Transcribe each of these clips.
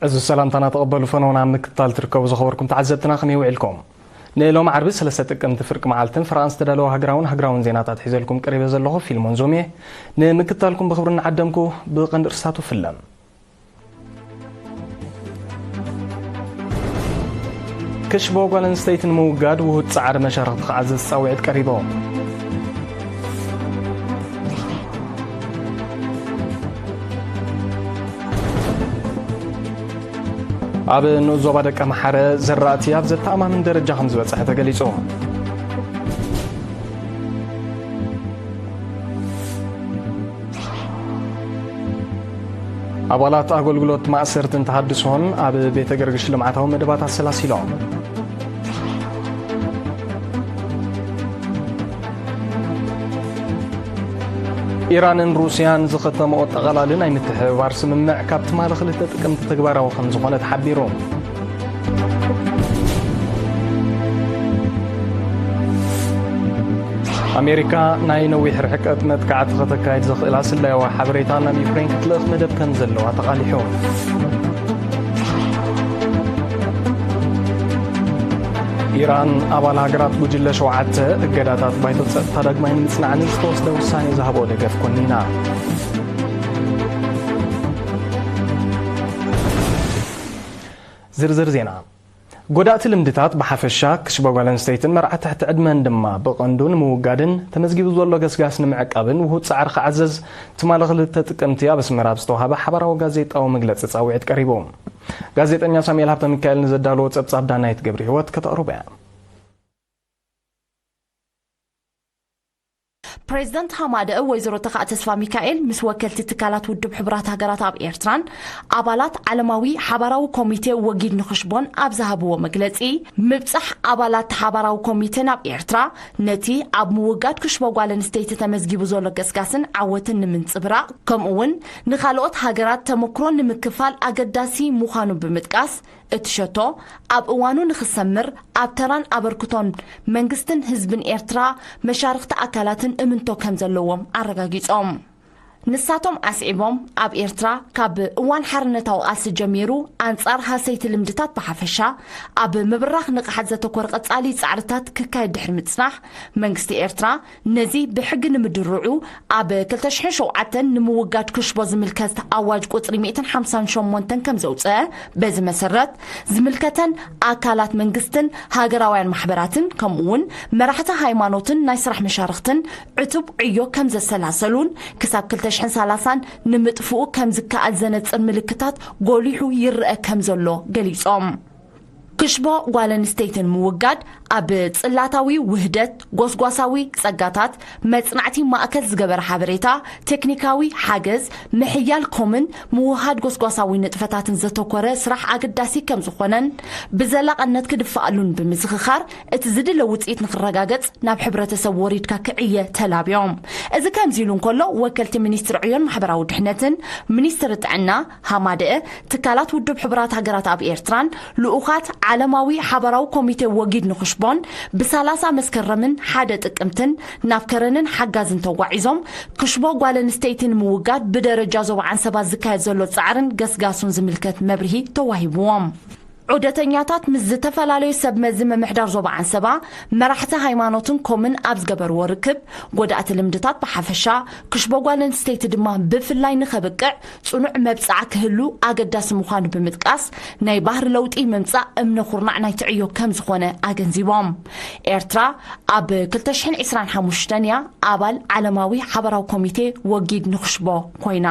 እዚ ሰላምታና ተቐበሉ ፈነውና ኣብ ምክትታል ትርከቡ ዝኸበርኩም ተዓዘብትና ከመይ ውዒልኩም? ንሎም ዓርቢ ሰለስተ ጥቅምቲ ፍርቂ መዓልትን ፍርኣን ዝተዳለወ ሃገራውን ሃገራውን ዜናታት ሒዘልኩም ቀሪበ ዘለኹ ፊልሞን ዞሜ። ንምክትታልኩም ብኽብሪ እናዓደምኩ ብቐንዲ እርሳቱ ፍለም። ክሽቦ ጓል ኣንስተይቲ ንምውጋድ ውሁድ ጻዕሪ መሻርኽቲ ክዓዘዝ ጻውዒት ቀሪቦ። ኣብ ንኡስ ዞባ ደቀ ምሓረ ዘራእቲ ኣብ ዘተኣማምን ደረጃ ከም ዝበጽሐ ተገሊጹ። ኣባላት ኣገልግሎት ማእሰርትን ተሃድሶን ኣብ ቤተ ገርግሽ ልምዓታዊ መደባት ኣሰላሲሎም። ኢራንን ሩስያን ዝኸተመኦ ጠቓላሊ ናይ ምትሕብባር ስምምዕ ካብ ትማሊ ክልተ ጥቅምቲ ተግባራዊ ከም ዝኾነ ተሓቢሩ። ኣሜሪካ ናይ ነዊሕ ርሕቀት መጥቃዕቲ ከተካይድ ዘኽእላ ስለያዊ ሓበሬታ ናብ ዩክሬን ክትልእኽ መደብ ከም ዘለዋ ተቓሊሑ። ኢራን ኣባል ሃገራት ጉጅለ ሸውዓተ እገዳታት ባይቶ ጸጥታ ዳግማይ ንምጽናዕ ንዝተወስደ ውሳኔ ዝሃቦ ደገፍ ኮኒና። ዝርዝር ዜና። ጎዳእቲ ልምድታት ብሓፈሻ ክሽበ ጓል ኣንስተይትን መርዓ ትሕቲ ዕድመን ድማ ብቐንዱ ንምውጋድን ተመዝጊቡ ዘሎ ገስጋስ ንምዕቃብን ውሁድ ጻዕሪ ክዓዘዝ ትማሊ ክልተ ጥቅምቲ ኣብ ኣስመራ ኣብ ዝተዋሃበ ሓባራዊ ጋዜጣዊ መግለጺ ጻውዒት ቀሪቡ። ጋዜጠኛ ሳሙኤል ሃብተ ሚካኤል ንዘዳለዎ ጸብጻብ ዳናይት ገብረ ህይወት ከተቕርቦ እያ። ፕሬዝደንት ሃማደእ ወይዘሮ ተኻእ ተስፋ ሚካኤል ምስ ወከልቲ ትካላት ውድብ ሕቡራት ሃገራት ኣብ ኤርትራን ኣባላት ዓለማዊ ሓባራዊ ኮሚቴ ወጊድ ንኽሽቦን ኣብ ዝሃብዎ መግለጺ፣ ምብጻሕ ኣባላት ሓባራዊ ኮሚቴ ናብ ኤርትራ ነቲ ኣብ ምውጋድ ክሽቦ ጓል ኣንስተይቲ ተመዝጊቡ ዘሎ ገስጋስን ዓወትን ንምንጽብራቕ፣ ከምኡ'ውን ንኻልኦት ሃገራት ተመክሮ ንምክፋል ኣገዳሲ ምዃኑ ብምጥቃስ፣ እቲ ሸቶ ኣብ እዋኑ ንኽሰምር ኣብ ተራን ኣበርክቶን መንግስትን ህዝብን ኤርትራ መሻርኽቲ ኣካላትን እምንቶ ከም ዘለዎም ኣረጋጊጾም። ንሳቶም ኣስዒቦም፣ ኣብ ኤርትራ ካብ እዋን ሓርነታዊ ቃልሲ ጀሚሩ ኣንጻር ሃሰይቲ ልምድታት ብሓፈሻ ኣብ ምብራኽ ንቕሓት ዘተኮረ ቀጻሊ ጻዕርታት ክካየድ ድሕሪ ምጽናሕ፣ መንግስቲ ኤርትራ ነዚ ብሕጊ ንምድርዑ ኣብ ክልተ ሽሕን ሸውዓተን ንምውጋድ ክሽቦ ዝምልከት ኣዋጅ ቁጽሪ ሚእትን ሓምሳን ሸሞንተን ከም ዘውጽአ፣ በዚ መሰረት ዝምልከተን ኣካላት መንግስትን ሃገራውያን ማሕበራትን ከምኡ'ውን መራሕቲ ሃይማኖትን ናይ ስራሕ መሻርኽትን ዕቱብ ዕዮ ከም ዘሰላሰሉን ክሳብ ክልተ ሽሕን ሰላሳን ንምጥፍኡ ከም ዝከኣል ዘነጽር ምልክታት ጎሊሑ ይረአ ከም ዘሎ ገሊጾም። ክሽቦ ጓል ኣንስተይትን ምውጋድ ኣብ ጽላታዊ ውህደት፣ ጎስጓሳዊ ጸጋታት፣ መጽናዕቲ ማእከል ዝገበረ ሓበሬታ፣ ቴክኒካዊ ሓገዝ፣ ምሕያል ኮምን ምውሃድ ጎስጓሳዊ ንጥፈታትን ዘተኮረ ስራሕ ኣገዳሲ ከም ዝኾነን ብዘላቕነት ክድፍኣሉን ብምዝኽኻር፣ እቲ ዝድለ ውጽኢት ንኽረጋገጽ ናብ ሕብረተሰብ ወሪድካ ክዕየ ተላብዮም። እዚ ከምዚ ኢሉ እንከሎ፣ ወከልቲ ሚኒስትሪ ዕዮን ማሕበራዊ ድሕነትን ሚኒስትሪ ጥዕና ሃማደአ፣ ትካላት ውድብ ሕቡራት ሃገራት ኣብ ኤርትራን ልኡኻት ዓለማዊ ሓባራዊ ኮሚቴ ወጊድ ንኽሽቦን ብሰላሳ መስከረምን ሓደ ጥቅምትን ናብ ከረንን ሓጋዝን ተጓዒዞም ክሽቦ ጓል ኣንስተይቲ ንምውጋድ ብደረጃ ዞባ ዓንሰባ ዝካየድ ዘሎ ጻዕርን ገስጋሱን ዝምልከት መብርሂ ተዋሂብዎም። ዑደተኛታት ምስ ዝተፈላለዩ ሰብ መዚ ምምሕዳር ዞባ ዓንሰባ፣ መራሕቲ ሃይማኖትን ኮምን ኣብ ዝገበርዎ ርክብ፣ ጎዳእቲ ልምድታት ብሓፈሻ፣ ክሽቦ ጓል ኣንስተይቲ ድማ ብፍላይ ንኸብቅዕ ጽኑዕ መብጽዓ ክህሉ ኣገዳሲ ምዃኑ ብምጥቃስ፣ ናይ ባህሪ ለውጢ ምምጻእ እምነ ኩርናዕ ናይቲ ዕዮ ከም ዝኾነ ኣገንዚቦም። ኤርትራ ኣብ ክልተ ሽሕን ዕስራን ሓሙሽተን እያ ኣባል ዓለማዊ ሓባራዊ ኮሚቴ ወጊድ ንክሽቦ ኮይና።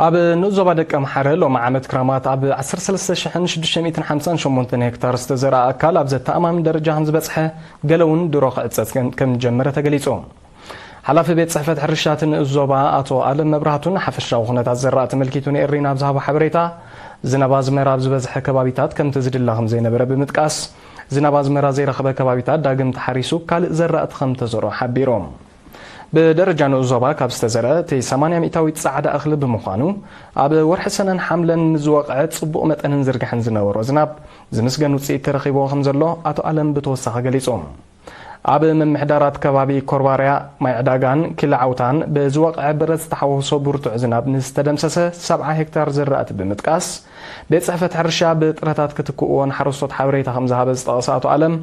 ኣብ ንኡስ ዞባ ደቀ ምሓረ ሎሚ ዓመት ክራማት ኣብ ዓሰርተ ሰለስተ ሽሕን ሽዱሽተ ሚእትን ሓምሳን ሸሞንተን ሄክታር ዝተዘርኣ ኣካል ኣብ ዘተኣማምን ደረጃ ከም ዝበጽሐ፣ ገለ እውን ድሮ ክዕጸጽ ከም ዝጀመረ ተገሊጹ። ሓላፊ ቤት ጽሕፈት ሕርሻ እቲ ንኡስ ዞባ ኣቶ ኣለም መብራህቱ ንሓፈሻዊ ኩነታት ዘራእቲ ኣመልኪቱ ንኤሪና ኣብ ዝሃቦ ሓበሬታ፣ ዝናብ ኣዝመራ ኣብ ዝበዝሐ ከባቢታት ከምቲ ዝድለ ከም ዘይነበረ ብምጥቃስ፣ ዝናብ ኣዝመራ ዘይረኸበ ከባቢታት ዳግም ተሓሪሱ ካልእ ዘራእቲ ከም ዝተዘርኦ ሓቢሩ። ብደረጃ ንኡስ ዞባ ካብ ዝተዘርአ እቲ ሰማንያ ሚእታዊት ጻዕዳ እኽሊ ብምዃኑ፣ ኣብ ወርሒ ሰነን ሓምለን ምስ ዝወቕዐ ጽቡቕ መጠንን ዝርግሐን ዝነበሮ ዝናብ ዝምስገን ውጽኢት ተረኺብዎ ከም ዘሎ ኣቶ ኣለም ብተወሳኺ ገሊጹ። ኣብ ምምሕዳራት ከባቢ ኮርባርያ፣ ማይ ዕዳጋን ኪላ ዓውታን ብዝወቕዐ ብረት ዝተሓወሶ ብርቱዕ ዝናብ ንዝተደምሰሰ ሰብዓ ሄክታር ዝራእቲ ብምጥቃስ፣ ቤት ጽሕፈት ሕርሻ ብጥረታት ክትክእዎ ንሓረስቶት ሓበሬታ ከም ዝሃበ ዝጠቐሰ ኣቶ ኣለም፣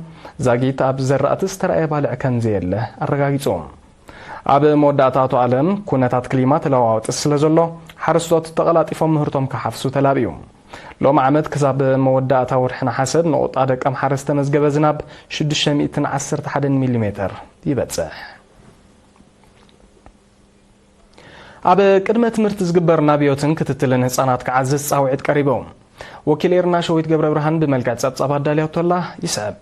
ዛጊት ኣብ ዘራእቲ ዝተራእየ ባልዕ ከም ዘየለ ኣረጋጊጹ። ኣብ መወዳእታ ኣቶ ኣለም፣ ኩነታት ክሊማ ተለዋዋጢ ስለ ዘሎ፣ ሓረስቶት ተቐላጢፎም ምህርቶም ክሓፍሱ ተላብዩ። ሎሚ ዓመት ክሳብ መወዳእታ ወርሒ ነሓሰ ብነቑጣ ደቀምሓረ ዝተመዝገበ ዝናብ ሽዱሽተ ሚእትን ዓሰርተ ሓደን ሚሊሜተር ይበጽሕ። ኣብ ቅድመ ትምህርቲ ዝግበር ናብዮትን ክትትልን ህጻናት ክዓዝዝ ጻውዒት ቀሪቡ። ወኪል ኤርና ሸዊት ገብረ ብርሃን ብመልክዕ ጸብጻብ ኣዳልያቶላ ይስዕብ።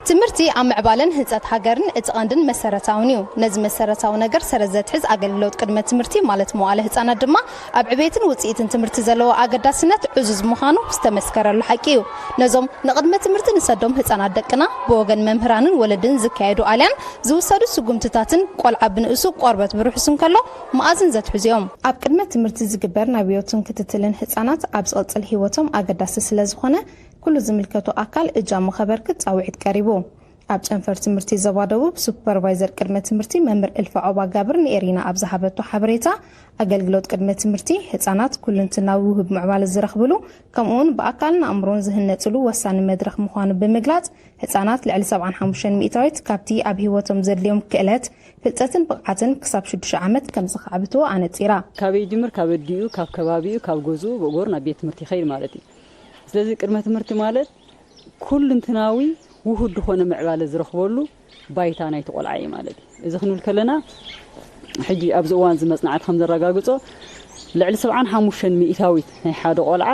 ትምህርቲ ኣብ ምዕባለን ህንጸት ሃገርን እቲ ቀንድን መሰረታውን እዩ። ነዚ መሰረታዊ ነገር ሰረት ዘትሕዝ ኣገልግሎት ቅድመ ትምህርቲ ማለት መዋእለ ህጻናት ድማ ኣብ ዕቤትን ውጽኢትን ትምህርቲ ዘለዎ ኣገዳስነት ዕዙዝ ምዃኑ ዝተመስከረሉ ሓቂ እዩ። ነዞም ንቅድመ ትምህርቲ ንሰዶም ህጻናት ደቅና ብወገን መምህራንን ወለድን ዝካየዱ ኣልያን ዝውሰዱ ስጉምትታትን ቆልዓ ብንእሱ ቆርበት ብርሑስ እንከሎ መኣዝን ዘትሕዙ እዮም። ኣብ ቅድመ ትምህርቲ ዝግበር ናብዮትን ክትትልን ህጻናት ኣብ ዝቕጽል ህይወቶም ኣገዳሲ ስለ ዝኾነ ኩሉ ዝምልከቶ ኣካል እጃሙ ከበርክት ጻውዒት ቀሪቡ። ኣብ ጨንፈር ትምህርቲ ዞባ ደቡብ ሱፐርቫይዘር ቅድመ ትምህርቲ መምህር እልፋ ዖባ ጋብር ንኤሪና ኣብ ዝሃበቶ ሓበሬታ፣ ኣገልግሎት ቅድመ ትምህርቲ ህጻናት ኩልንትናዊ ውህብ ምዕባለ ዝረኽብሉ ከምኡውን ብኣካልን ኣእምሮን ዝህነጽሉ ወሳኒ መድረኽ ምዃኑ ብምግላጽ፣ ህጻናት ልዕሊ ሰብዓን ሓሙሽተን ሚእታዊት ካብቲ ኣብ ህይወቶም ዘድልዮም ክእለት፣ ፍልጠትን ብቕዓትን ክሳብ ሽዱሽተ ዓመት ከም ዝኻዕብትዎ ኣነጺራ። ካበይ ይጅምር? ካብ ኣዲኡ፣ ካብ ከባቢኡ፣ ካብ ገዝኡ ብእግሩ ናብ ቤት ትምህርቲ ይኸይድ ማለት እዩ። ስለዚ ቅድመ ትምህርቲ ማለት ኩልንትናዊ ውሁድ ዝኾነ ምዕባለ ዝረኽበሉ ባይታ ናይቲ ቆልዓ እዩ ማለት እዩ። እዚ ክንብል ከለና፣ ሕጂ ኣብዚ እዋን እዚ መጽናዕቲ ከም ዘረጋግጾ፣ ልዕሊ ሰብዓን ሓሙሽተን ሚእታዊት ናይ ሓደ ቆልዓ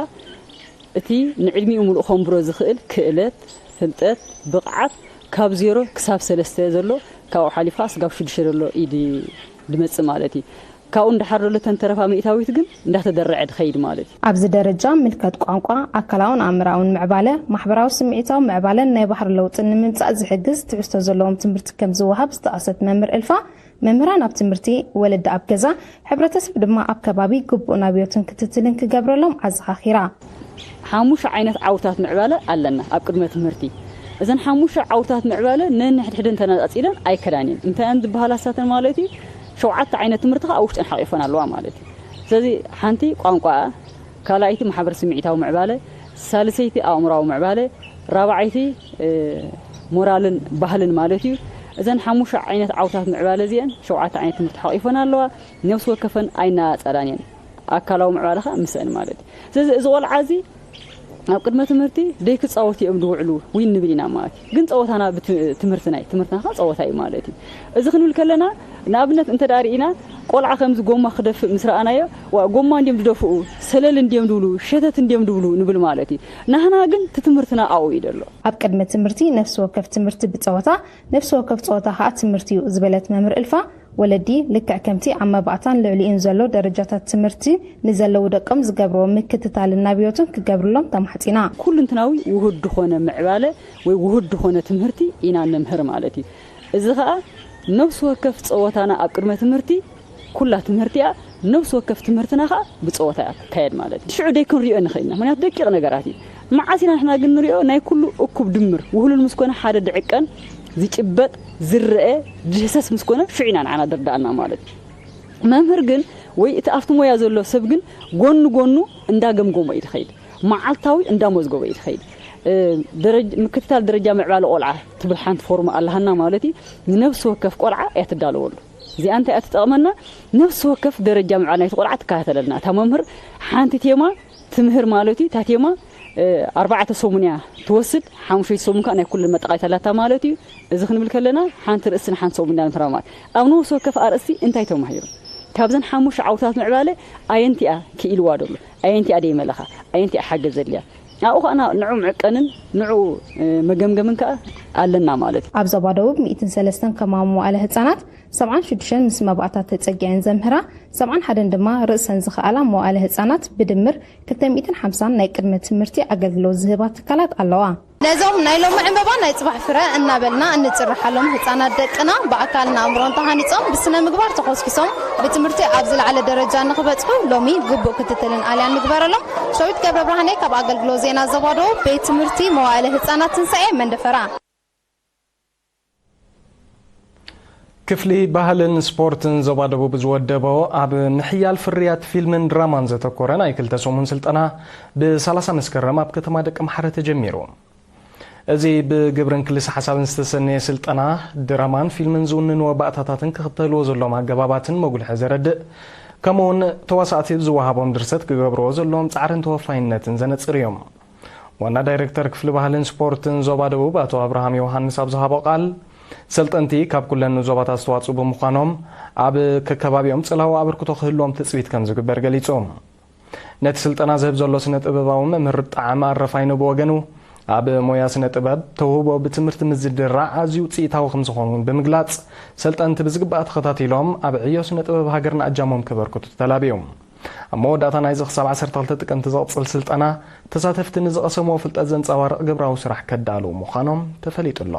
እቲ ንዕድሚኡ ምሉእ ከንብሮ ዝኽእል ክእለት፣ ፍልጠት፣ ብቕዓት ካብ ዜሮ ክሳብ ሰለስተ ዘሎ፣ ካብኡ ሓሊፍካ ስጋብ ሽዱሽተ ዘሎ እዩ ድ-፣ ድመጽእ ማለት እዩ። ካብኡ ንደሓር ዘሎ ተንተረፋ ሚእታዊት ግን እንዳተደረዐ ድኸይድ ማለት እዩ። ኣብዚ ደረጃ ምልከት ቋንቋ፣ ኣካላውን ኣእምራውን ምዕባለ፣ ማሕበራዊ ስምዒታዊ ምዕባለን ናይ ባህሪ ለውጥን ንምምጻእ ዝሕግዝ ትሕዝቶ ዘለዎም ትምህርቲ ከም ዝወሃብ ዝጠቐሰት መምህር እልፋ፣ መምህራን ኣብ ትምህርቲ፣ ወለዲ ኣብ ገዛ፣ ሕብረተሰብ ድማ ኣብ ከባቢ ግቡእ ናብዮትን ክትትልን ክገብረሎም ኣዘኻኺራ። ሓሙሽተ ዓይነት ዓውታት ምዕባለ ኣለና ኣብ ቅድመ ትምህርቲ። እዘን ሓሙሽተ ዓውታት ምዕባለ ነንሕድሕደን ተነጻጺለን ኣይከዳን እየን። እንታይ እየን ዝበሃላ እሳተን ማለት እዩ? ሸውዓተ ዓይነት ትምህርቲ ከኣ ኣብ ውሽጠን ሓቂፈን ኣለዋ ማለት እዩ። ስለዚ ሓንቲ ቋንቋ፣ ካልኣይቲ ማሕበር ስምዒታዊ ምዕባለ፣ ሳልሰይቲ ኣእምራዊ ምዕባለ፣ ራብዓይቲ፣ እ፣ ሞራልን ባህልን ማለት እዩ። እዘን ሓሙሽተ ዓይነት ዓውታት ምዕባለ እዚአን ሸውዓተ ዓይነት ትምህርቲ ሓቂፈን ኣለዋ። ነፍሲ ወከፈን ኣይናጸላን እየን። ኣካላዊ ምዕባለ ኸኣ ምስአን ማለት እዩ። ስለዚ እዚ ቆልዓ እዚ ኣብ ቅድመ ትምህርቲ ደይ ክጻወቱ እዮም ዝውዕሉ ወይ ንብል ኢና ማለት እዩ። ግን ጸወታና ብት-፣ ትምህርትና እዩ። ትምህርትና ኸኣ ጸወታ እዩ ማለት እዩ። እዚ ክንብል ከለና፣ ንኣብነት እንተ ደኣ ርኢና፣ ቆልዓ ከምዚ ጎማ ክደፍእ ምስ ረኣናዮ፣ "ዋ፣ ጎማ እንድዮም ዝደፍኡ፣ ሰለል እንድዮም ዝብሉ፣ ሸተት እንድዮም ዝብሉ" ንብል ማለት እዩ። ናህና ግን እቲ ትምህርትና ኣብኡ እዩ ዘሎ። ኣብ ቅድመ ትምህርቲ ነፍሲ ወከፍ ትምህርቲ ብጸወታ፣ ነፍሲ ወከፍ ጸወታ ኸኣ ትምህርቲ እዩ ዝበለት መምህር እልፋ፣ ወለዲ ልክዕ ከምቲ ኣብ መባእታን ልዕሊኡን ዘሎ ደረጃታት ትምህርቲ ንዘለዉ ደቆም ዝገብርዎ ምክትታልን ናብዮትን ክገብርሎም ተማሕጺና። ኩልንትናዊ ውሁድ ዝኾነ ምዕባለ ወይ ውሁድ ዝኾነ ትምህርቲ ኢና ነምህር ማለት እዩ። እዚ ኸኣ ነፍሲ ወከፍ ጸወታና ኣብ ቅድመ ትምህርቲ ኩላ ትምህርቲ እያ። ነፍሲ ወከፍ ትምህርትና ኸኣ ብጸወታ እያ ትካየድ ማለት እዩ። ሽዑ ደይ ክንሪኦ ንኽእል ኢና፣ ምኽንያቱ ደቂቕ ነገራት እዩ። መዓስ ኢና ንሕና ግን ንሪኦ? ናይ ኩሉ እኩብ ድምር፣ ውህሉል ምስ ኮነ ሓደ ድዕቀን ዝጭበጥ፣ ዝረአ፣ ዝህሰስ ምስ ኮነ ሽዑ ኢና ንዓና ድርዳኣና ማለት እዩ። መምህር ግን ወይ እቲ ኣብቲ ሞያ ዘሎ ሰብ ግን ጎኑ ጎኑ እንዳገምገሞ እዩ ዝኸይድ፣ መዓልታዊ እንዳመዝገቦ እዩ ዝኸይድ። እ፣ ደረጅ-፣ ምክትታል ደረጃ ምዕባለ ቆልዓ ትብል ሓንቲ ፎርም ኣለሃና ማለት እዩ። ንነፍሲ ወከፍ ቆልዓ እያ ትዳለወሉ። እዚኣ እንታይ እያ ትጠቕመና? ነፍሲ ወከፍ ደረጃ ምዕባለ ናይቲ ቆልዓ ትከታተለልና። እታ መምህር ሓንቲ ቴማ ትምህር ማለት እዩ። እታ ቴማ፣ እ፣ ኣርባዕተ ሰሙን እያ ትወስድ፣ ሓሙሽተ ሰሙን ከኣ ናይ ኩለን መጠቓይታ ኣላታ ማለት እዩ። እዚ ክንብል ከለና ሓንቲ ርእሲ ንሓንቲ ሰሙን ኢና ንምህራ ማለት። ኣብ ነፍሲ ወከፍ ኣርእስቲ እንታይ ተማሂሩ? ካብዘን ሓሙሽተ ዓውታት ምዕባለ ኣየንቲኣ ክኢልዋ ደሎ? ኣየንቲኣ ደይመለኻ? ኣየንቲኣ ሓገዝ ዘድልያ? ኣብኡ ከኣ ንዑ ምዕቀንን ንዑ፣ እ፣ መገምገምን ከኣ ኣለና ማለት እዩ። ኣብ ዞባ ደቡብ ሚእትን ሰለስተን ከማን መዋእለ ህጻናት ሰብዓን ሽዱሽተን ምስ መባእታ ተጸጊዐን ዘምህራ፣ ሰብዓን ሓደን ድማ ርእሰን ዝኸኣላ መዋእለ ህጻናት ብድምር ክልተ ሚእትን ሓምሳን ናይ ቅድመ ትምህርቲ ኣገልግሎት ዝህባ ትካላት ኣለዋ። ነዞም ናይ ሎሚ ዕምበባ ናይ ጽባሕ ፍረ እናበልና እንጭርሓሎም ህጻናት ደቅና ብኣካልን ኣእምሮን ተሃኒጾም ብስነ ምግባር ተኾስኪሶም ብትምህርቲ ኣብ ዝለዓለ ደረጃ ንኽበጽሑ ሎሚ ግቡእ ክትትልን ኣልያን ንግበረሎም። ሸዊት ገብረ ብርሃኔ ካብ ኣገልግሎት ዜና ዞባ ደቡብ ቤት ትምህርቲ መዋእለ ህጻናት ትንሳኤ መንደፈራ። ክፍሊ ባህልን ስፖርትን ዞባ ደቡብ ዝወደቦ ኣብ ምሕያል ፍርያት ፊልምን ድራማን ዘተኮረ ናይ ክልተ ሰሙን ስልጠና ብ30 መስከረም ኣብ ከተማ ደቀምሓረ ተጀሚሩ። እዚ ብግብርን ክልሰ ሓሳብን ዝተሰነየ ስልጠና ድራማን ፊልምን ዝውንንዎ ባእታታትን ክኽተልዎ ዘለዎም ኣገባባትን መጉልሒ ዘረድእ፣ ከምኡውን ተዋሳእቲ ዝወሃቦም ድርሰት ክገብርዎ ዘለዎም ጻዕርን ተወፋይነትን ዘነጽር እዮም። ዋና ዳይሬክተር ክፍሊ ባህልን ስፖርትን ዞባ ደቡብ ኣቶ ኣብርሃም ዮሃንስ ኣብ ዝሃቦ ቃል፣ ሰልጠንቲ ካብ ኩለን ዞባታት ዝተዋጽኡ ብምዃኖም ኣብ ከከባቢኦም ጽላዊ ኣበርክቶ ክህልዎም ትጽቢት ከም ዝግበር ገሊጹ። ነቲ ስልጠና ዝህብ ዘሎ ስነ ጥበባዊ መምህር ጣዕመ ኣረፋይነ ብወገኑ፣ ኣብ ሞያ ስነ ጥበብ ተውህቦ ብትምህርቲ ምስ ዝድራዕ ኣዝዩ ውጽኢታዊ ከም ዝኾኑ እውን ብምግላጽ፣ ሰልጠንቲ ብዝግባእ ተኸታቲሎም ኣብ ዕዮ ስነ ጥበብ ሃገርና ኣጃሞም ከበርክቱ ተላብዩ። ኣብ መወዳእታ ናይዚ ክሳብ ዓሰርተ ክልተ ጥቅምቲ ዝቕጽል ስልጠና፣ ተሳተፍቲ ንዝቐሰምዎ ፍልጠት ዘንጸባርቕ ግብራዊ ስራሕ ከዳልዉ ምዃኖም ተፈሊጡ ኣሎ።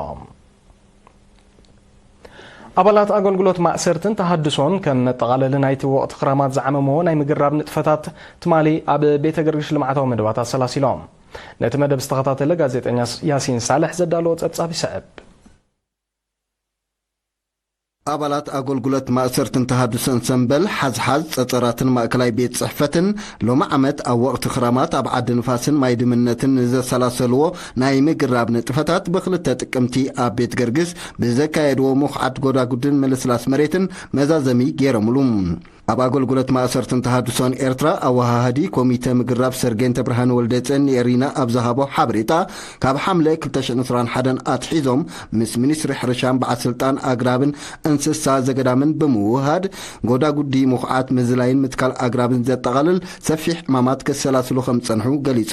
ኣባላት ኣገልግሎት ማእሰርትን ተሃድሶን ከም መጠቓለሊ ናይቲ ወቕቲ ክራማት ዝዓመምዎ ናይ ምግራብ ንጥፈታት ትማሊ ኣብ ቤተ ገርግሽ ልምዓታዊ መደባት ኣሰላሲሎም። ነቲ መደብ ዝተኸታተለ ጋዜጠኛ ያሲን ሳልሕ ዘዳለዎ ጸብጻብ ይስዕብ። ኣባላት ኣገልግሎት ማእሰርትን ተሃድሶን ሰምበል፣ ሓዝሓዝ፣ ጸጸራትን ማእከላይ ቤት ጽሕፈትን ሎሚ ዓመት ኣብ ወቕቲ ክራማት ኣብ ዓዲ ንፋስን ማይ ድምነትን ንዘሰላሰልዎ ናይ ምግራብ ንጥፈታት ብክልተ ጥቅምቲ ኣብ ቤት ገርግስ ብዘካየድዎ ምኹዓት ጎዳጉድን ምልስላስ መሬትን መዛዘሚ ገይሮምሉ። ኣብ ኣገልግሎት ማእሰርትን ተሃድሶን ኤርትራ ኣወሃሃዲ ኮሚተ ምግራብ ሰርጌን ተብርሃን ወልደ ጸኒኤሪና ኣብ ዝሃቦ ሓበሬታ፣ ካብ ሓምለ ክልተ ሽሕን ዕስራን ሓደን ኣትሒዞም ምስ ሚኒስትሪ ሕርሻን በዓል ስልጣን ኣግራብን እንስሳ ዘገዳምን ብምውሃድ፣ ጎዳጉዲ ምኹዓት ምዝላይን ምትካል ኣግራብን ዘጠቓልል ሰፊሕ ዕማማት ከሰላስሉ ከም ዝጸንሑ ገሊጹ።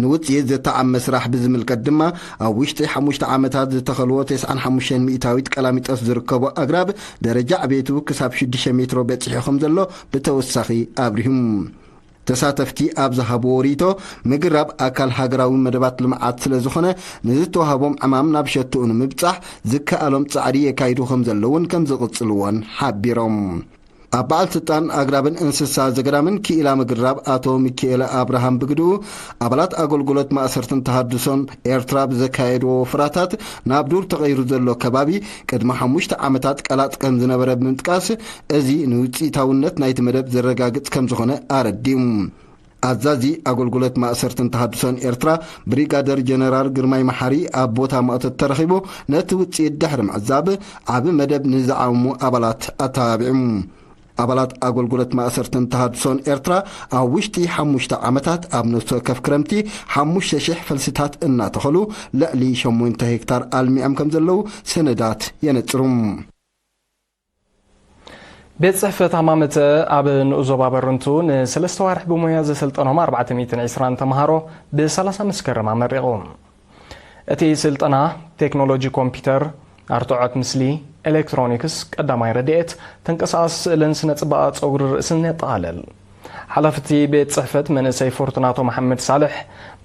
ንውጽኢት ዝተዓመ ስራሕ ብዝምልከት ድማ፣ ኣብ ውሽጢ ሓሙሽተ ዓመታት ዝተኸልዎ ተስዓን ሓሙሽተን ሚእታዊት ቀላሚጦስ ዝርከቦ ኣግራብ ደረጃ ዕቤቱ ክሳብ ሽዱሽተ ሜትሮ በጺሑ ከም ዘሎ ብተወሳኺ ኣብሪሁ። ተሳተፍቲ ኣብ ዝሃብዎ ርእይቶ፣ ምግራብ ኣካል ሃገራዊ መደባት ልምዓት ስለ ዝኾነ፣ ንዝተዋህቦም ዕማም ናብ ሸትኡ ንምብጻሕ ዝከኣሎም ጻዕሪ የካይዱ ከም ዘለውን ከም ዝቕጽልዎን ሓቢሮም። ኣብ በዓል ስልጣን ኣግራብን እንስሳ ዘገዳምን ክኢላ ምግራብ ኣቶ ሚኪኤለ ኣብርሃም ብግድኡ፣ ኣባላት ኣገልግሎት ማእሰርትን ተሃድሶን ኤርትራ ብዘካየድዎ ወፍራታት ናብ ዱር ተቐይሩ ዘሎ ከባቢ ቅድሚ ሓሙሽተ ዓመታት ቀላጥ ከም ዝነበረ ብምጥቃስ፣ እዚ ንውጽኢታውነት ናይቲ መደብ ዘረጋግጽ ከም ዝኾነ ኣረዲኡ። ኣዛዚ ኣገልግሎት ማእሰርትን ተሃድሶን ኤርትራ ብሪጋደር ጀነራል ግርማይ መሓሪ ኣብ ቦታ ማእቶት ተረኺቡ ነቲ ውጽኢት ድሕሪ ምዕዛብ፣ ዓቢ መደብ ንዝዓሙ ኣባላት ኣተባቢዑ። ኣባላት ኣገልግሎት ማእሰርትን ተሃድሶን ኤርትራ ኣብ ውሽጢ ሓሙሽተ ዓመታት ኣብ ነፍሲ ወከፍ ክረምቲ ሓሙሽተ ሽሕ ፈልስታት እናተኸሉ ልዕሊ ሸሞንተ ሄክታር ኣልሚዖም ከም ዘለዉ ሰነዳት የነጽሩ። ቤት ጽሕፈት ሃማመተ ኣብ ንኡስ ዞባ በርንቱ ንሰለስተ ዋርሕ ብሞያ ዘሰልጠኖም ኣርባዕተ ሚእትን ዕስራን ተምሃሮ ብ30 መስከረም ኣመሪቑ። እቲ ስልጠና ቴክኖሎጂ ኮምፒውተር፣ ኣርትዖት ምስሊ፣ ኤሌክትሮኒክስ፣ ቀዳማይ ረድኤት፣ ተንቀሳቓሲ ስእልን ስነ ጽባቐ ጸጉሪ ርእስን የጠቓልል። ሓላፍቲ ቤት ጽሕፈት መንእሰይ ፎርቱናቶ መሓመድ ሳልሕ፣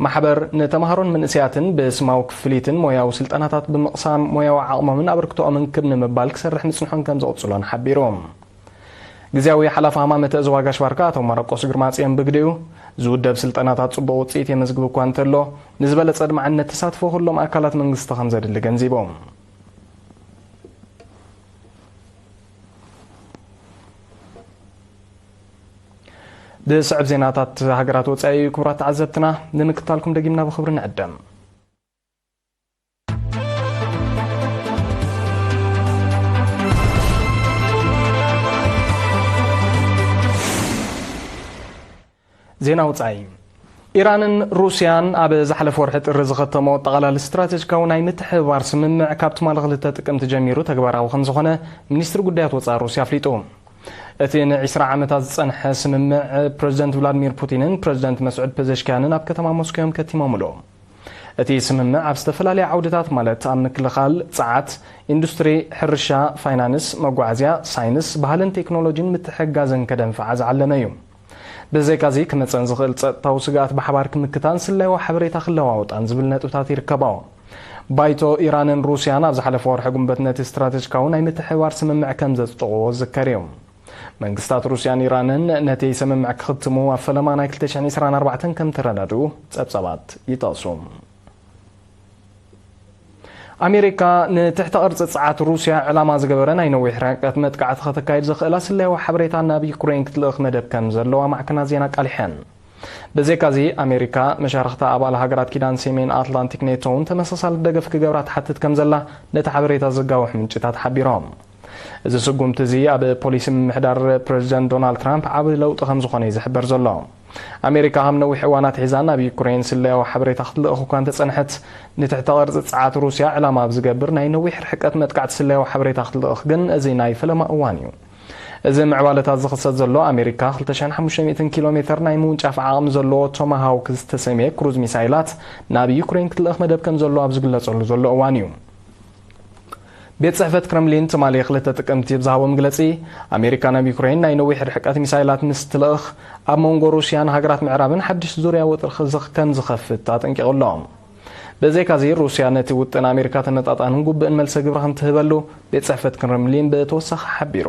ማሕበር ንተምሃሮን መንእሰያትን ብስማዊ ክፍሊትን ሞያዊ ስልጠናታት ብምቕሳም ሞያዊ ዓቕሞምን ኣበርክቶኦምን ክብ ንምባል ክሰርሕ ምጽንሑን ከም ዝቕጽሎን ሓቢሩ። ግዝያዊ ሓላፊ ሃማመተ እዞባ ጋሽ ባርካ ኣቶ ማርቆስ ግርማጽዮን ብግዲኡ፣ ዝውደብ ስልጠናታት ጽቡቕ ውጽኢት የመዝግብ እኳ እንተሎ፣ ንዝበለጸ ኣድማዕነት ተሳትፎ ኩሎም ኣካላት መንግስቲ ከም ዘድሊ ገንዚቦም። ብስዕብ ዜናታት ሃገራት ወጻኢ፣ ክቡራት ተዓዘብትና፣ ንምክታልኩም ደጊምና ብኽብሪ ንዕደም። ዜና ወጻኢ። ኢራንን ሩስያን ኣብ ዝሓለፈ ወርሒ ጥሪ ዝኸተሞ ጠቓላሊ ስትራቴጂካዊ ናይ ምትሕብባር ስምምዕ ካብ ትማሊ ክልተ ጥቅምቲ ጀሚሩ ተግባራዊ ከም ዝኾነ ሚኒስትሪ ጉዳያት ወጻኢ ሩስያ ኣፍሊጡ። እቲ ንዒስራ ዓመታት ዝጸንሐ ስምምዕ፣ ፕረዚደንት ቭላድሚር ፑቲንን ፕረዚደንት መስዑድ ፐዘሽኪያንን ኣብ ከተማ ሞስኮ እዮም ከቲሞምሉ። እቲ ስምምዕ ኣብ ዝተፈላለዩ ዓውድታት፣ ማለት ኣብ ምክልኻል፣ ጸዓት፣ ኢንዱስትሪ፣ ሕርሻ፣ ፋይናንስ፣ መጓዓዝያ፣ ሳይንስ፣ ባህልን ቴክኖሎጂን ምትሕግጋዝን ከደንፍዓ ዝዓለመ እዩ። ብዘይካዚ ክመጸን ዝኽእል ጸጥታዊ ስግኣት ብሓባር ክምክታን ስለያዊ ሓበሬታ ክለዋወጣን ዝብል ነጥብታት ይርከባኦ። ባይቶ ኢራንን ሩስያን ኣብ ዝሓለፈ ወርሒ ጉንበት ነቲ ስትራተጂካዊ ናይ ምትሕብባር ስምምዕ ከም ዘጽደቑዎ ዝዝከር እዩ። መንግስታት ሩስያን ኢራንን ነቲ ስምምዕ ክኽትሙ ኣብ ፈለማ ናይ ክልተ ሽሕን ዕስራን ኣርባዕተን ከም ተረዳድኡ ጸብጻባት ይጠቕሱ። ኣሜሪካ ንትሕተ ቅርጺ ጸዓት ሩስያ ዕላማ ዝገበረ ናይ ነዊሕ ርሕቀት መጥቃዕቲ ከተካይድ ዘኽእላ ስለያዊ ሓበሬታ ናብ ዩክሬን ክትልእኽ መደብ ከም ዘለዋ ማዕከናት ዜና ኣቃሊሐን። ብዘይካዚ ኣሜሪካ መሻርኽታ ኣባል ሃገራት ኪዳን ሰሜን ኣትላንቲክ ኔቶ እውን ተመሳሳሊ ደገፍ ክገብራ ትሓትት ከም ዘላ ነቲ ሓበሬታ ዘጋውሑ ምንጭታት ሓቢሮም። እዚ ስጉምቲ እዚ ኣብ ፖሊሲ ምምሕዳር ፕረዚደንት ዶናልድ ትራምፕ ዓቢ ለውጢ ከም ዝኾነ እዩ ዝሕበር ዘሎ። ኣሜሪካ ከም ነዊሕ እዋናት ሒዛ ናብ ዩክሬን ስለያዊ ሓበሬታ ክትልእኽ እኳ እንተጸንሐት፣ ንትሕተ ቅርጺ ጸዓት ሩስያ ዕላማ ኣብ ዝገብር ናይ ነዊሕ ርሕቀት መጥቃዕቲ ስለያዊ ሓበሬታ ክትልእኽ ግን እዚ ናይ ፈለማ እዋን እዩ። እዚ ምዕባለታት ዝኽሰት ዘሎ ኣሜሪካ ክልተ ሽሕን ሓሙሽተ ሚእትን ኪሎ ሜትር ናይ ምውንጫፍ ዓቕሚ ዘለዎ ቶማሃውክ ዝተሰምየ ክሩዝ ሚሳይላት ናብ ዩክሬን ክትልእኽ መደብ ከም ዘሎ ኣብ ዝግለጸሉ ዘሎ እዋን እዩ። ቤት ጽሕፈት ክረምሊን ትማሊ ክልተ ጥቅምቲ ብዝሃቦ መግለጺ፣ ኣሜሪካ ናብ ዩክሬን ናይ ነዊሕ ርሕቀት ሚሳይላት ምስ ትልእኽ፣ ኣብ መንጎ ሩስያን ሃገራት ምዕራብን ሓድሽ ዙርያ ወጥሪ ክዝኽ-፣ ከም ዝኸፍት ኣጠንቂቑ ኣሎ። ብዘይካዚ፣ ሩስያ ነቲ ውጥን ኣሜሪካ ተመጣጣንን ግቡእን መልሰ ግብሪ ከም ትህበሉ ቤት ጽሕፈት ክረምሊን ብተወሳኺ ሓቢሩ።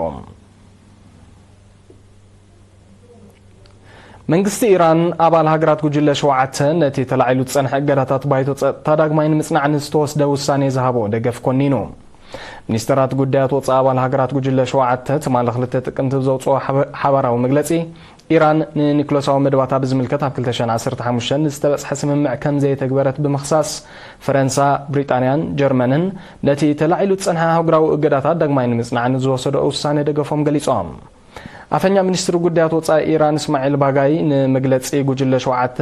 መንግስቲ ኢራን ኣባል ሃገራት ጉጅለ ሸውዓተ ነቲ ተላዒሉ ዝጸንሐ እገዳታት ባይቶ ጸጥታ ዳግማይ ንምጽናዕ ንዝተወስደ ውሳኔ ዝሃቦ ደገፍ ኮኒኑ። ሚኒስተራት ጉዳያት ወጻኢ ኣባል ሃገራት ጉጅለ ሸውዓተ ትማሊ ክልተ ጥቅምቲ ብዘውጽኦ ሓበ-፣ ሓባራዊ መግለጺ፣ ኢራን ንኒክለሳዊ መደባታ ብዝምልከት ኣብ ክልተ ሽሕን ዓሰርተ ሓሙሽተን ዝተበጽሐ ስምምዕ ከም ዘየተግበረት ብምኽሳስ፣ ፈረንሳ፣ ብሪጣንያን ጀርመንን ነቲ ተላዒሉ ዝጸንሐ ኣህጉራዊ እገዳታት ዳግማይ ንምጽናዕ ንዝወሰዶ ውሳኔ ደገፎም ገሊጾም። ኣፈኛ ሚኒስትሪ ጉዳያት ወጻኢ ኢራን እስማዒል ባጋይ ንመግለጺ ጉጅለ ሸውዓተ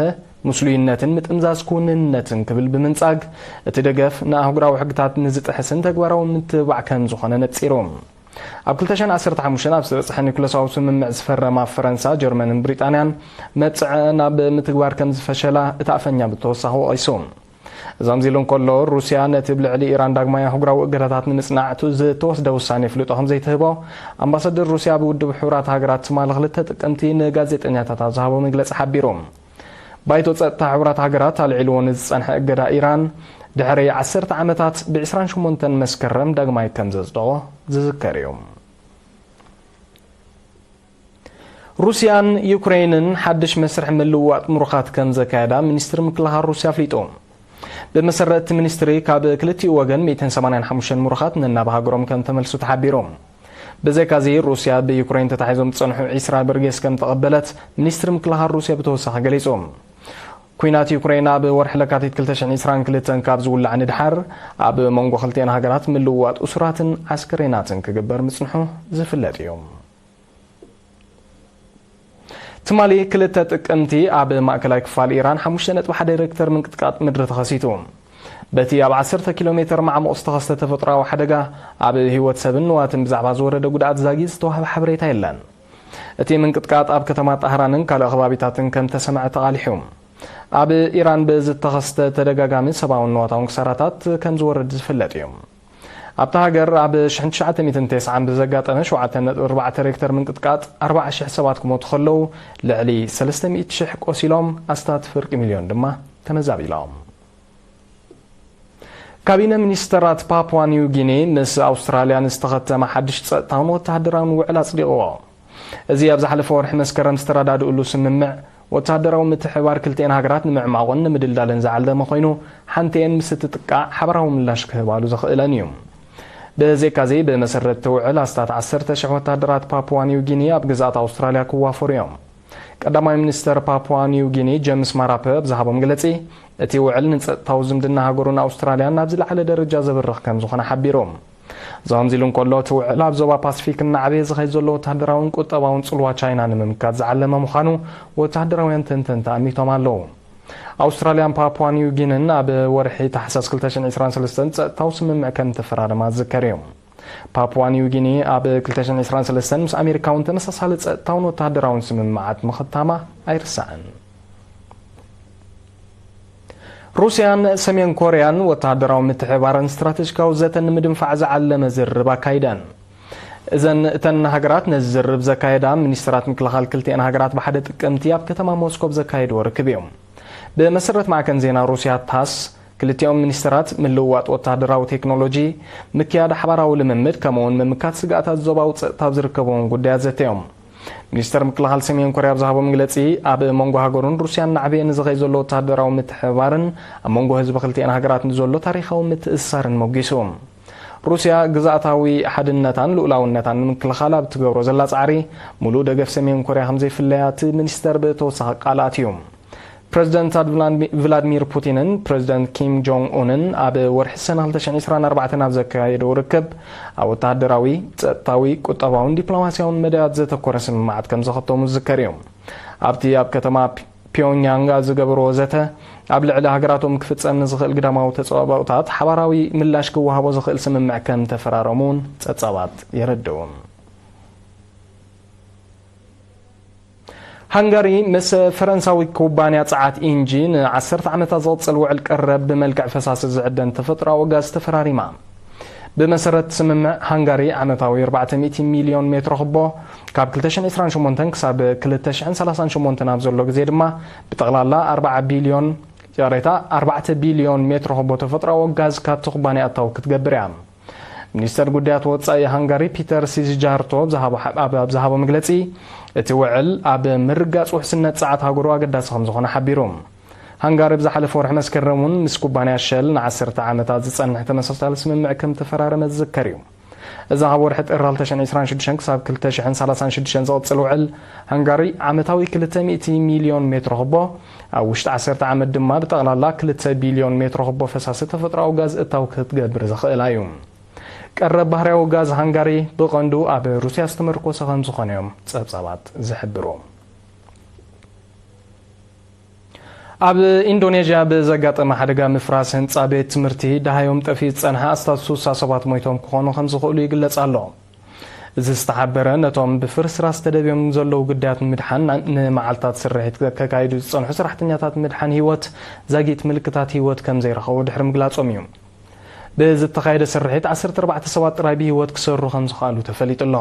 ምስሉይነትን ምጥምዛዝ ክውንነትን ክብል ብምንጻግ፣ እቲ ደገፍ ንኣህጉራዊ ሕግታት ንዝጥሕስን ተግባራዊ ምትብባዕ ከም ዝኾነ ነጺሩ። ኣብ ክልተ ሽሕን ዓሰርተ ሓሙሽተን ኣብ ዝተበጽሐ ኒኩለሳዊ ስምምዕ ዝፈረማ ፈረንሳ፣ ጀርመንን ብሪጣንያን መብጽዐ ናብ ምትግባር ከም ዝፈሸላ እቲ ኣፈኛ ብተወሳኺ ወቒሱ። እዚ ከምዚ ኢሉ እንከሎ፣ ሩስያ ነቲ ብልዕሊ ኢራን ዳግማይ ኣህጉራዊ እገዳታት ንምጽናዕ ቱ-፣ ዝተወስደ ውሳኔ ፍልጦ ከም ዘይትህቦ ኣምባሳደር ሩስያ ብውድብ ሕቡራት ሃገራት ትማሊ ክልተ ጥቅምቲ ንጋዜጠኛታት ኣብ ዝሃቦ መግለጺ ሓቢሩ። ባይቶ ጸጥታ ሕቡራት ሃገራት ኣልዒልዎ ንዝጸንሐ እገዳ ኢራን ድሕሪ ዓሰርተ ዓመታት ብ ዕስራን ሸሞንተን መስከረም ዳግማይ ከም ዘጽደቖ ዝዝከር እዩ። ሩስያን ዩክሬንን ሓድሽ መስርሕ ምልውዋጥ ምሩኻት ከም ዘካየዳ ሚኒስትሪ ምክልኻል ሩስያ ኣፍሊጡ። ብመሰረት እቲ ሚኒስትሪ፣ ካብ ክልቲኡ ወገን ሚእትን ሰማንያን ሓሙሽተን ምሩኻት ነናብ ሃገሮም ከም ተመልሱ ተሓቢሩ። ብዘይካዚ፣ ሩስያ ብዩክሬን ተታሒዞም ዝጸንሑ ዒስራ ብርጌስ ከም ተቐበለት ሚኒስትሪ ምክልኻል ሩስያ ብተወሳኺ ገሊጹ። ኲናት ዩክሬን ኣብ ወርሒ ለካቲት ክልተ ሽሕን ዕስራን ክልተን ካብ ዝውላዕ ንድሓር፣ ኣብ መንጎ ክልቲኤን ሃገራት ምልውዋጥ እሱራትን ዓስከሬናትን ክግበር ምጽንሑ ዝፍለጥ እዩ። ትማሊ ክልተ ጥቅምቲ ኣብ ማእከላይ ክፋል ኢራን ሓሙሽተ ነጥቢ ሓደ ሬክተር ምንቅጥቃጥ ምድሪ ተኸሲቱ። በቲ ኣብ ዓሰርተ ኪሎ ሜተር ማዕሙቕ ዝተኸስተ ተፈጥሮኣዊ ሓደጋ፣ ኣብ ህይወት ሰብን ንዋትን ብዛዕባ ዝወረደ ጉድኣት ዛጊድ ዝተዋህበ ሓበሬታ የለን። እቲ ምንቅጥቃጥ ኣብ ከተማ ጣህራንን ካልእ ከባቢታትን ከም ተሰምዐ ተቓሊሑ። ኣብ ኢራን ብዝተኸስተ ተደጋጋሚ ሰብኣውን ንዋታውን ክሳራታት ከም ዝወርድ ዝፍለጥ እዩ። ኣብታ ሃገር ኣብ ሽሕን ትሽዓተ ሚእትን ተስዓን ብዘጋጠመ ሸውዓተ ነጥቢ ኣርባዕተ ሬክተር ምንቅጥቃጥ ኣርባዓ ሽሕ ሰባት ክሞቱ ከለዉ፣ ልዕሊ ሰለስተ ሚእቲ ሽሕ ቆሲሎም፣ ኣስታት ፍርቂ ሚልዮን ድማ ተመዛቢሎም። ካቢነ ሚኒስተራት ፓፕዋ ኒው ጊኒ ምስ ኣውስትራልያ ንዝተኸተመ ሓድሽ ጸጥታውን ወተሃደራውን ውዕል ኣጽዲቕዎ። እዚ ኣብ ዝሓለፈ ወርሒ መስከረም ዝተረዳድእሉ ስምምዕ፣ ወተሃደራዊ ምትሕብባር ክልቲኤን ሃገራት ንምዕማቑን ንምድልዳልን ዝዓለመ ኮይኑ፣ ሓንቲኤን ምስ እትጥቃዕ ሓበራዊ ምላሽ ክህባሉ ዘኽእለን እዩ። ብዘይካዚ፣ ብመሰረት እቲ ውዕል፣ ኣስታት ዓሰርተ ሽሕ ወተሃደራት ፓፕዋ ኒው ጊኒ ኣብ ግዝኣት ኣውስትራልያ ክዋፈሩ እዮም። ቀዳማይ ሚኒስተር ፓፕዋ ኒው ጊኒ ጀምስ ማራፐ ኣብ ዝሃቦ መግለጺ፣ እቲ ውዕል ንጸጥታዊ ዝምድና ሃገሩን ኣውስትራልያን ናብ ዝለዓለ ደረጃ ዘብርኽ ከም ዝኾነ ሓቢሩ። እዚ ከምዚ ኢሉ እንከሎ፣ እቲ ውዕል ኣብ ዞባ ፓሲፊክ እናዓበየ ዝኸይድ ዘሎ ወተሃደራውን ቁጠባውን ጽልዋ ቻይና ንምምካት ዝዓለመ ምዃኑ ወተሃደራውያን ተንተንቲ ኣሚቶም ኣለዉ። ኣውስትራልያን ፓፕዋ ኒው ጊንን ኣብ ወርሒ ታሕሳስ ክልተ ሽሕን ዕስራን ሰለስተን ጸጥታዊ ስምምዕ ከም ተፈራረማ ዝዝከር እዩ። ፓፕዋ ኒው ጊኒ ኣብ ክልተ ሽሕን ዕስራን ሰለስተን ምስ ኣሜሪካ እውን ተመሳሳሊ ጸጥታውን ወተሃደራውን ስምምዓት ምኽታማ ኣይርሳዕን። ሩስያን ሰሜን ኮርያን ወተሃደራዊ ምትሕብባርን ስትራተጂካዊ ዘተን ንምድንፋዕ ዝዓለመ ዝርርብ ኣካይደን። እዘን እተን ሃገራት ነዚ ዝርርብ ዘካየዳ፣ ሚኒስትራት ምክልኻል ክልቲኣን ሃገራት ብሓደ ጥቅምቲ ኣብ ከተማ ሞስኮ ኣብ ዘካየድዎ ርክብ እዮም። ብመሰረት ማዕከን ዜና ሩስያ ታስ፣ ክልቲኦም ሚኒስትራት ምልውዋጥ ወተሃደራዊ ቴክኖሎጂ፣ ምክያድ ሓባራዊ ልምምድ፣ ከምኡውን ምምካት ስግኣታት ዞባዊ ጸጥታ ኣብ ዝርከብዎም ጉዳያት ዘተዮም። ሚኒስተር ምክልኻል ሰሜን ኮርያ ኣብ ዝሃቦ መግለጺ፣ ኣብ መንጎ ሃገሩን ሩስያን ናዕብየ ንዝኸይ ዘሎ ወተሃደራዊ ምትሕብባርን ኣብ መንጎ ህዝቢ ክልቲኣን ሃገራት ንዘሎ ታሪኻዊ ምትእስሳርን ሞጊሱ። ሩስያ ግዝኣታዊ ሓድነታን ልኡላውነታን ንምክልኻል ኣብ ትገብሮ ዘላ ጻዕሪ፣ ሙሉእ ደገፍ ሰሜን ኮርያ ከም ዘይፍለያ እቲ ሚኒስተር ብተወሳኺ ቃል ኣትዩ። ፕረዚደንታት ቭላድሚ-፣ ቭላድሚር ፑቲንን ፕረዚደንት ኪም ጆንግ ኡንን ኣብ ወርሒ ሰነ ክልተ ሽሕን ዕስራን ኣርባዕተን ኣብ ዘካየድዎ ርክብ፣ ኣብ ወተሃደራዊ፣ ጸጥታዊ፣ ቁጠባውን ዲፕሎማስያውን መዳያት ዘተኮረ ስምምዓት ከም ዘኸተሙ ዝዝከር እዩ። ኣብቲ ኣብ ከተማ ፒ-፣ ፒዮንግያንግ ኣብ ዝገበርዎ ዘተ፣ ኣብ ልዕሊ ሃገራቶም ክፍጸም ንዝኽእል ግዳማዊ ተጻባኦታት ሓባራዊ ምላሽ ክወሃቦ ዝኽእል ስምምዕ ከም ተፈራረሙ እውን ጸብጻባት የረድኡ። ሃንጋሪ ምስ ፈረንሳዊ ኩባንያ ጸዓት ኢንጂ ንዓሰርተ ዓመታት ዝቕጽል ውዕል ቀረብ ብመልክዕ ፈሳሲ ዝዕደን ተፈጥሮኣዊ ጋዝ ተፈራሪማ። ብመሰረት ስምምዕ፣ ሃንጋሪ ዓመታዊ ኣርባዕተ ሚእቲ ሚልዮን ሜትሮ ኩቦ፣ ካብ ክልተ ሽሕን ዕስራን ሸሞንተን ክሳብ ክልተ ሽሕን ሰላሳን ሸሞንተን ኣብ ዘሎ ግዜ ድማ፣ ብጠቕላላ ኣርባዓ ቢልዮን፣ ይቕሬታ፣ ኣርባዕተ ቢልዮን ሜትሮ ኩቦ ተፈጥሮኣዊ ጋዝ ካብቲ ኩባንያ ኣታዊ ክትገብር እያ። ሚኒስተር ጉዳያት ወጻኢ ሃንጋሪ ፒተር ሲዝጃርቶ ኣብ ዝሃቦ፣ ኣብ፣ ኣብ ዝሃቦ መግለጺ፣ እቲ ውዕል ኣብ ምርጋጽ ውሕስነት ጸዓት ሃገሩ ኣገዳሲ ከም ዝኾነ ሓቢሩ። ሃንጋሪ ኣብ ዝሓለፈ ወርሒ መስከረም እውን ምስ ኩባንያ ሸል ንዓሰርተ ዓመታት ዝጸንሕ ተመሳሳሊ ስምምዕ ከም ተፈራረመ ዝዝከር እዩ። እዚ ካብ ወርሒ ጥሪ ክልተ ሽሕን ዕስራን ሽዱሽተን ክሳብ ክልተ ሽሕን ሰላሳን ሽዱሽተን ዝቕጽል ውዕል፣ ሃንጋሪ ዓመታዊ ክልተ ሚእቲ ሚልዮን ሜትሮ ኩቦ፣ ኣብ ውሽጢ ዓሰርተ ዓመት ድማ ብጠቕላላ ክልተ ቢልዮን ሜትሮ ኩቦ ፈሳሲ ተፈጥሮኣዊ ጋዝ እታው ክትገብር ዘኽእላ እዩ። ቀረብ ባህርያዊ ጋዝ ሃንጋሪ ብቐንዱ ኣብ ሩስያ ዝተመርኮሰ ከም ዝኾነ እዮም ጸብጻባት ዝሕብሩ። ኣብ ኢንዶኔዥያ ብዘጋጠመ ሓደጋ ምፍራስ ህንጻ ቤት ትምህርቲ፣ ደሃዮም ጠፊኡ ዝጸንሐ ኣስታት ስሳ ሰባት ሞይቶም ክኾኑ ከም ዝኽእሉ ይግለጽ ኣሎ። እዚ ዝተሓበረ፣ ነቶም ብፍርስራስ ተደብዮም ዘለዉ ግዳያት ንምድሓን ና-፣ ንመዓልታት ስርሒት ከካይዱ ዝጸንሑ ሰራሕተኛታት ምድሓን ህይወት፣ ዛጊት ምልክታት ህይወት ከም ዘይረኸቡ ድሕሪ ምግላጾም እዩ። ብዝተኻየደ ስርሒት፣ ዓሰርተ ኣርባዕተ ሰባት ጥራይ ብህይወት ክሰርሩ ከም ዝኸኣሉ ተፈሊጡ ኣሎ።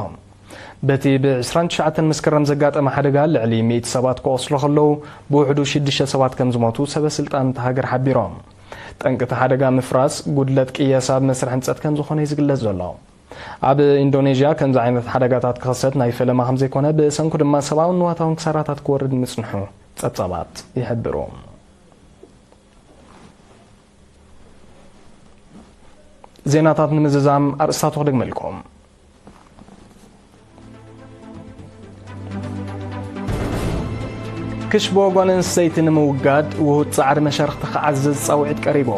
በቲ ብ ዕስራን ትሽዓተን መስከረም ዘጋጠመ ሓደጋ፣ ልዕሊ ሚእቲ ሰባት ክቖስሉ ከለዉ፣ ብውሕዱ ሽዱሽተ ሰባት ከም ዝሞቱ ሰበ ስልጣን እታ ሃገር ሓቢሮም። ጠንቂ እቲ ሓደጋ ምፍራስ፣ ጉድለት ቅየሳ ኣብ መስርሕ ህንጸት ከም ዝኾነ እዩ ዝግለጽ ዘሎ። ኣብ ኢንዶኔዥያ ከምዚ ዓይነት ሓደጋታት ክኽሰት ናይ ፈለማ ከም ዘይኮነ፣ ብሰንኩ ድማ ሰብኣውን ንዋታውን ክሳራታት ክወርድ ምጽንሑ ጸብጻባት ይሕብሩ። ዜናታት ንምዝዛም ኣርእስታቱ ክደግመልኩም። ክሽቦ ጓል ኣንስተይቲ ንምውጋድ ውሁድ ጻዕሪ መሻርኽቲ ክዓዝዝ ጻውዒት ቀሪቡ።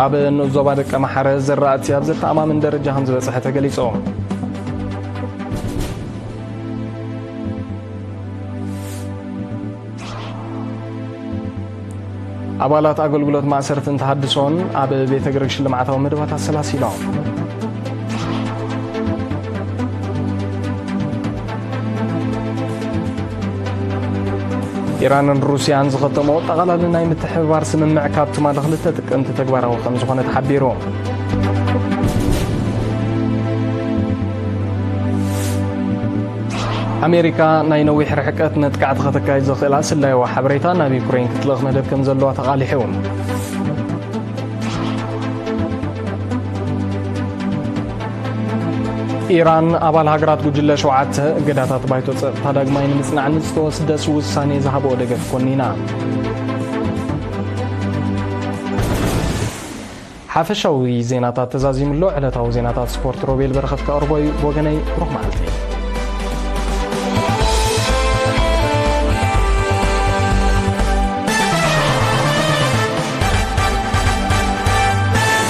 ኣብ ንኡስ ዞባ ደቀ ማሓረ ዝራእቲ ኣብ ዘተኣማምን ደረጃ ከም ዝበጽሐ ተገሊጹ። ኣባላት ኣገልግሎት ማእሰርትን ተሃድሶን ኣብ ቤተ ግርግሽ ልምዓታዊ መደባት ኣሰላሲሎም። ኢራንን ሩስያን ዝኸተሞ ጠቓላሊ ናይ ምትሕብባር ስምምዕ ካብ ትማሊ ክልተ ጥቅምቲ ተግባራዊ ከም ዝኾነ ተሓቢሩ። ኣሜሪካ ናይ ነዊሕ ርሕቀት መጥቃዕቲ ከተካይድ ዘኽእላ ስለያዊ ሓበሬታ ናብ ዩክሬን ክትልእኽ መደብ ከም ዘለዋ ተቓሊሑ። ኢራን ኣባል ሃገራት ጉጅለ ሸውዓተ እገዳታት ባይቶ ጸጥታ ዳግማይ ንምጽናዕ ንዝተወስደ ውሳኔ ዝሃብኦ ደገፍ ኮኒና። ሓፈሻዊ ዜናታት ተዛዚሙሎ። ዕለታዊ ዜናታት ስፖርት ሮቤል በረኸት ከቕርቦ እዩ። ብወገነይ ብሩኽ መዓልቲ።